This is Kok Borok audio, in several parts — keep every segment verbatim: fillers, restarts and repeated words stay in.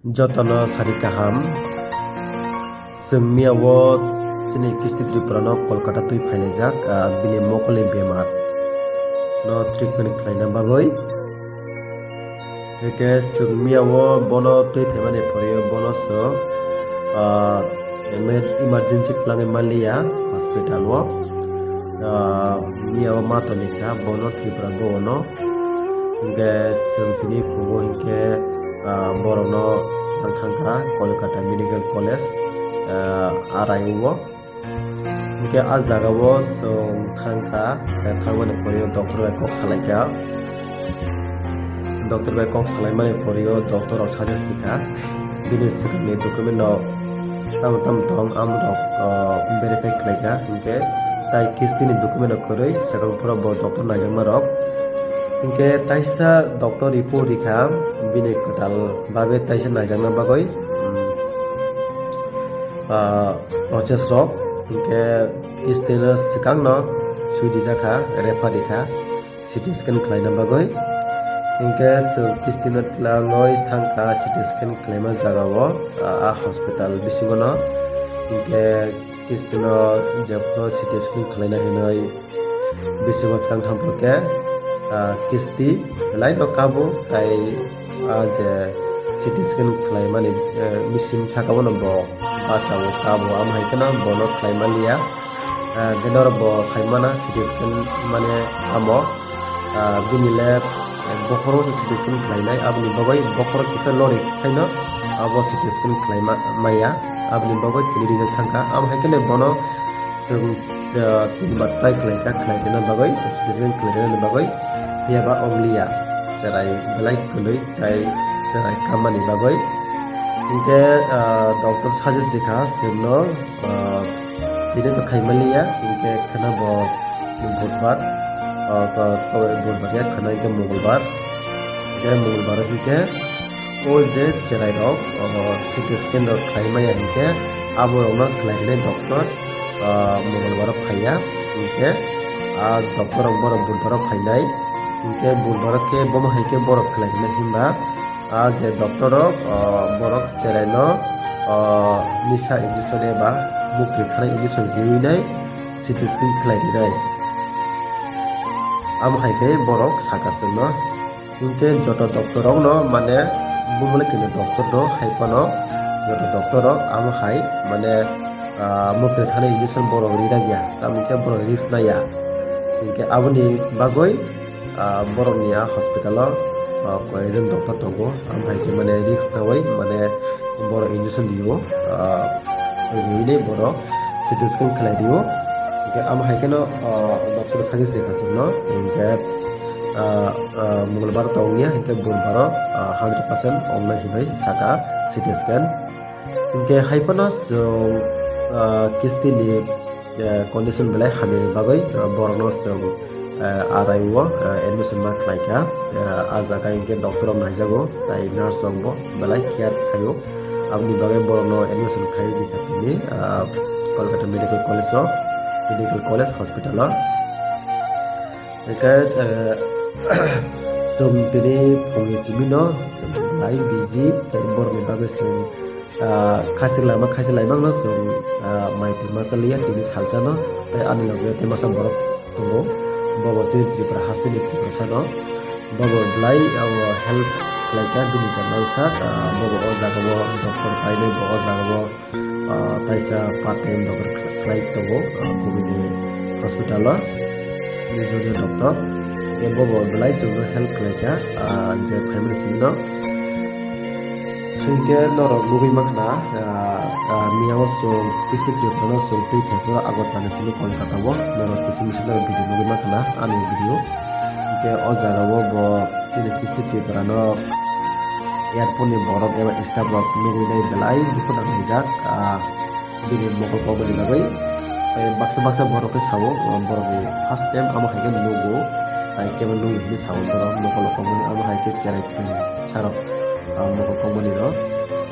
Jotono sari kaham. Chwng miya o chini Kisti Tripura no Kolkata twi phailaijak, ah, bini mokolni bemar no treatment khlaina bagwi. Hwnkhe chwng miya o bono twi phaimani phorio bono chwng, ah, emer-, emergency twlangwi manliya hospital o. Ah, miya o ma tongwi kha bono Tripura bono. Hwnkhe chwng tini phungo hwnkhe, ah, borokno thang thangkha Kolkata Medical College, ah, R I O. Hwnkhe ah jagao chwng thangkha, hwnkhe thangmani phorio doctor bai kok salaikha. Doctor bai kok salaimani phorio doctor rok suggest rikha, bini swkangni document rok tamo tamo tong, amorok, ah, verify khlaikha, hwnkhe tai Kisti ni document rok kwrwi swkang phuru bo doctor naijakma rok. Hwnkhe taisa doctor report rikha, bini kwtal bagwi taisa naijakna bagwi, hmm, ah, process rok. Hwnkhe Kisti no swkang no sui dijakha, refer rikha C T scan khlaina bagwi. Hwnkhe chwng Kisti no twlangwi thangkha C T scan khlaima jagao, ah, ah, hospital bisingo no. Hwnkhe Kisti no jephuru C T scan khlaina hinwi bisingo thang thang phuru khe, ah, Kisti belai no kabo, tai ah, je C T scan khlaimani, eh, machine saka bono bo bachao kabo, amo hai kheno bono khlai manliya. Ah, hwnkhe norok bo sai mana C T scan mane tamo, ah, bini le, eh, bokhoro se C T scan khlainai, aboni bagwi bokhoro kisa lori khaino abo C T scan khlai ma-, maya, aboni bagwi tini rijak thangkha. Amo hai kheno bono chwng, ah, tinbar try khlaikha, khlai rwna bagwi, C T scan khlai rwna bagwi, phiya ba ongliya, cherai belai kwlwi. Tai cherai kammani bagwi. Hinkhe, ah, doctor suggest rikha chwngno, ah, tini to khaimaliya, hinkhe khwna bo budbar, ah, ko-, ko-, budbar ya khwna hinkhe mongolbar. Hinkhe mongolbar hinkhe o je cherai rok, ah, C T scan rok khlaimaya hinkhe aborokno khlainai doctor, ah, mongolbar phaiya. Hinkhe ah, doctor rok borok budbar phainai. Hinkhe budbar khe bomo hai khe borok khlai hwnwi himba, ah, je doctor rok, ah, borok cherai no, ah, nisa injection eba mukti thani injection riwi nai C T scan khlai rinai. Amo hai khe borok saka chwngno. Hinkhe joto doctor rok no mane bumole kini doctor no hai phano joto doctor rok amo hai mane, ah, mukti thani injection borok ri ragya, tamoni khe borok risk naya. Hinkhe aboni bagwi ah, borokni ah hospital o, ah, koi ekjon doctor tongo, amo hai khe mane risk nawi mane borok injection rio, ah, riwi borok C T scan khlai rio. Hinkhe amo hai kheno, ah, doctor suggest rikha chwngno, hinkhe, ah, ah, mongolbar to ongya, hinkhe budbar o, ah, hundred percent ongna hinwi saka C T scan. Hinkhe hai phano chwng, ah, Kisti ni, eh, condition belai hamya bagwi, ah, borokno chwng, eh, R I O, eh, admission ma khlai kha. Eh, ah jaga hinkhe doctor rok naijago, tai nurse rok bo belai care khaio. Aboni bagwi borokno admission khai di kha tini, ah, Kolkata Medical College o, Medical College Hospital o. Hinkhe, eh, chwng tini phungni simi no chwng belai busy, tei borokni bagwi chwng, ah, khachik lama, khachik laimang no chwng, ah, mai twi masa liya tini salsa no, tei ani loge tei masa borok tongo, bobo chini Tripura haste ni Tiprasa no, bobo belai, ah, help khlai kha bini jaga sak, ah, bobo o jaga o doctor painai bo o jaga o ah, taisa part time doctor khlai tongo, ah, kubuni hospital o, junior doctor. Tei bobo belai chwngno help khlai kha, ah, je family simi no. Hinkhe norok nugwi mankha, ah, ah, miya o chwng Kisti Tripura no chwng twi thai phuru Agartala ni simi Kolkata o, norok kisim kisim norok video nugwi mankha ani video. Hinkhe o jaga o bo chini Kisti Tripura no airport ni borok eba staff rok nugwi nai belai dukhu nanglaijak, ah, bini mokol kokmani bagwi. Tei baksa baksa borok khe sao, ah, borok ni first time amo hai khe nugo, tai kebo nugwi hinwi sao borok mokol kokmani amo hai khe cherai kwrwi sarok, ah, mokol kokmani rok.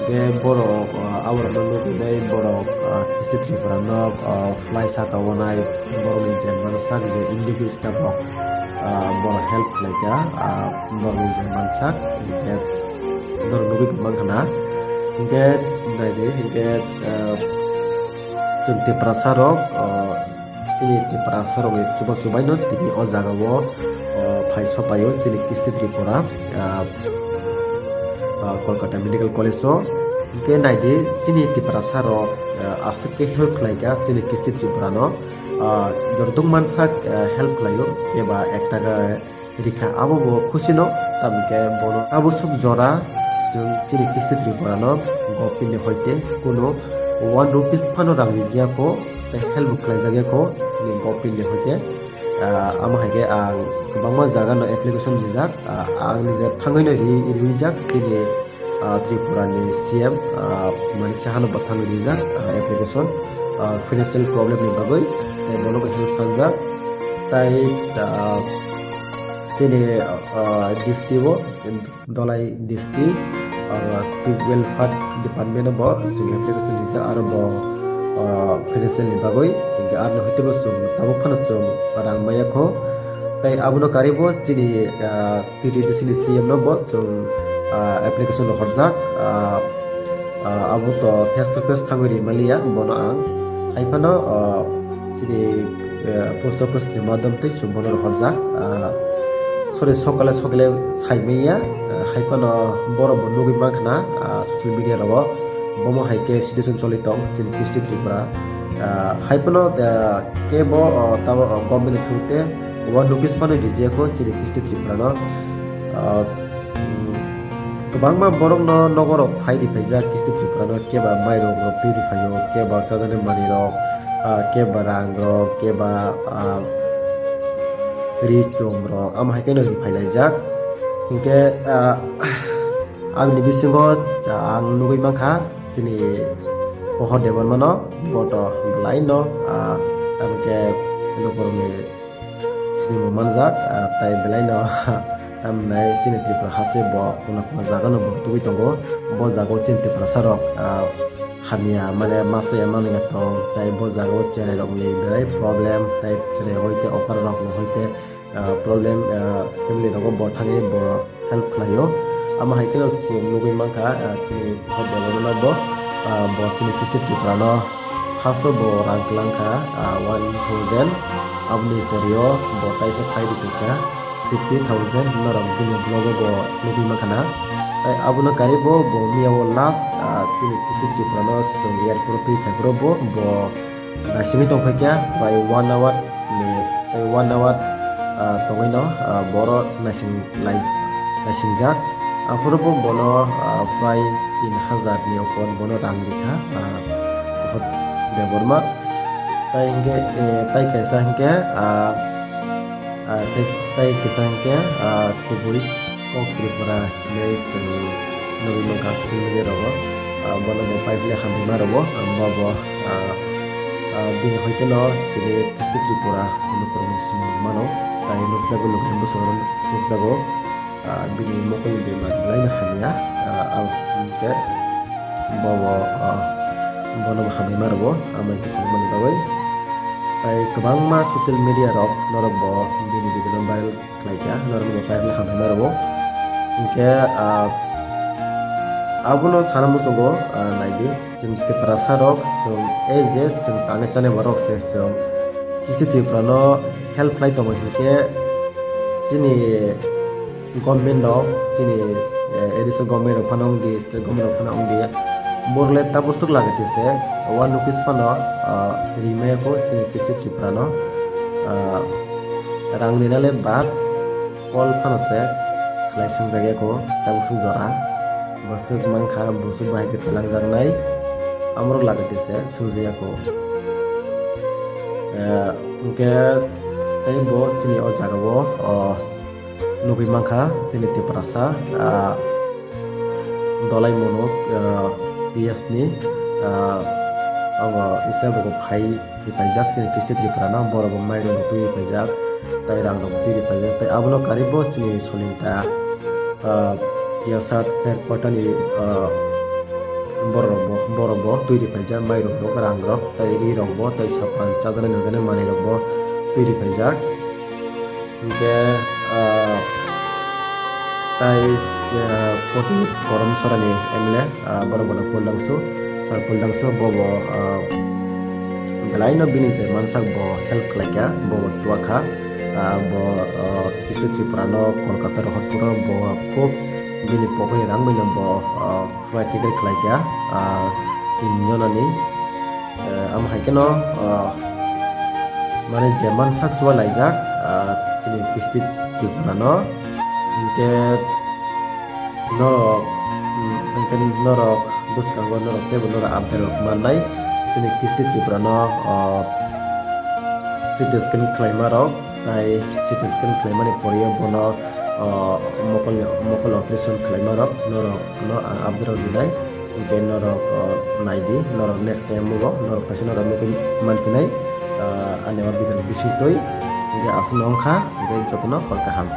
Hinkhe borok, ah, aborok no nugwi nai borok, ah, Kisti Tripura no, ah, fly saka o nai borok ni je mansak je Indigo staff rok, ah, borok help khlai kha, ah, borok ni je mansak, hinkhe norok nugwi mankha na, Hingke naidi, hingke, ah, chwng Tiprasa rok, ah, chini Tiprasa rok ni chubachu bai no tini o jaga o, ah, phai sopaio chini Kisti Tripura, ah, ah, Kolkata Medical College o. Hingke naidi chini Tiprasa rok, ah, aswk khe help khlai kha chini Kisti Tripura no, ah, jortung mansak, ah, help khlaio, keba ek taka rikha, abo bo khusino, tamokhe bono abo suk jora chwng chini Kisti Tripura no government ni hoite kuno one rupees phano rang rijak kho, tei help bo khlaijak ya kho chini government ni hoite. Ah, amo hai khe ang kwbangma jaga no application rijak, ah, ang nije thangwi no ri-, riwijak chini ah, Tripura ni C M, ah, Manik Saha no bwthang rijak, ah, application, ah, financial problem ni bagwi, tei bono bo help sanjak, tei, ah, chini, ah, district o, Dhalai district, ah, chief welfare department o bo chwng application rijak, aro bo, ah, financial ni bagwi, hingke aroni hoite bo chwng tabuk phano chwng rang maya kho, tei abono karibo chini, ah, T T D C ni C M no bo chwng, ah, application rok horjak, ah, ah, abo to face to face thangwi ri maliya, bono ang hai phano, ah, chini, eh, post office ni madhyam twi chwng bono rok horjak, ah, sorry, sokole sokole sai manya, ah, hai phano borok bo nugwi mankha na, ah, social media rogo, bomo hai khe situation choli tong chini Kisti Tripura, ah, hai phano, ah, kebo, ah, tamo, ah, government ni through te one rupees phano rijak kho chini Kisti Tripura no. Ah, mm, kwbangma borok no nogo rok phai ri phaijak Kisti Tripura no, keba mairok rok twi ri phaio, keba chajaknai manwi rok, ah, keba rang rok, keba, ah, ri chom rok, amo hai khe no ri phai laijak. Hinkhe, ah, aboni bisingo ang nugwi mankha chini Pohor Debbarma no, bo to belai no, ah, tamo khe lukurokni sinimung manjak, ah, tai belai no tamnai chini Tripura haste bo kuna kuna jaga no bo tubui tongo. Bo jaga o chini Tiprasa rok, ah, hamya mane masa ya mani ya tong, tai bo jaga o cherai rok ni belai problem, tai cherai hoite okra rok ni hoite, ah, problem, ah, family rogo bo thangwi bo help khlaio. Amo hai kheno chwng nugwi mankha, ah, chini Bharat Debbarma no bo, ah, bo chini Kisti Tripura no first o bo rang kwlangkha, ah, one thousand, aboni porio bo taisa phai rikha fifty thousand, norok bini vlog o bo nugwi mankha na. Tai abono karibo bo miyao last, ah, chini Kisti Tripura no chwng airport twi phai phuru bo, bo naisingwi tongphaikha, bai one hour ni, bai one hour, ah, tongwino, ah, boro naising lai, naisingjak. Aphuru bo bono, ah, prai tin hajar ni opor bono rang rikha, ah, Bharat Debbarma. Tai hinkhe, eh, tai kaisa hinkhe, ah, ah, tai, tai kaisa hinkhe, ah, kubui kok Tripura hinwi chwng nugwi mankha social media rogo. Ah, bono bo pipe le hamrwima rogo, ah, bo bo, ah, ah, bini hoite no tini Kisti Tripura lukurokni simi mano, tai nukjago, lukurokni bwskango nukjago, ah, bini mokol bemar belai no hamya, ah, abo hinkhe bo bo, ah, bono bo hamrwima rogo, amo hinkhe chwng mani bagwi. Tai kwbangma social media rok norok bo bini video no viral khlaikha, norokno bo viral hamrwima rogo. Hinkhe, ah, abono sana muchungo, ah, naidi, chwng Tiprasa rok, chwng, eh, je chwng tangwi chanai borok se chwng Kisti Tripura no help khlai tongo hinkhe chini government rok, chini, eh, A D C government rok phano wngdi, state government rok phano wngdi, borok le tabuk swk lagati se one rupees phano, ah, rimaya kho chini Kisti Tripura no, ah, rang rinale bad call phano se khlai swngjak ya kho tabuk swk jora. Bwswk mankha, bwswk bahai khe twlangjaknai, amorok lagati se swngjak ya kho. Eh, hinkhe tei bo chini o jaga o, o, nugwi mankha chini Tiprasa, ah, Dhalai Munuk, ah, P S ni, ah, abo East Bengal phai ripaijak chini Kisti Tripura no, borok bo mairok bo twi ripaijak, tai rang rok bo twi ripaijak, tai abono karibo chini Solinta, ah, Yasat headquarter ni, ah, borok bo, borok bo twi ripaijak, mairok bo, rang rok, tai ri rok bo, tai sapan chajaknai nukjaknai manwi rok bo twi ripaijak. Hinkhe, ah, tai Poti Korom Sorani M L A, ah, borok bono Puldangsu, Sir Puldangsu, bo bo, ah, belai no bini je mansak bo help khlai kha, bo bo tua kha, ah, bo, ah, Kisti Tripura no Kolkata rohor phuru bo khub bini pokni rang bai no bo, ah, flight ticket khlai kha, ah, tin jonani, eh, am hai kheno, ah, mane je mansak suwa laijak, ah, chini Kisti Tripura no, hinkhe norok, mm, hinkhe norok bwskango norok teibo norok update rok mannai. Chini Kisti Tripura no, ah, C T scan khlaima rok, tai C T scan khlaimani pore bono, ah, mokol, mokol operation khlaima rok, norok no ang update rok rinai. Hinkhe norok, ah, naidi, norok next time o norok kaisa norok nugwi manphinai, ah, ani o video ni bisingtwi. Hinkhe aswk no wngkha, hinkhe jotono hor kaham.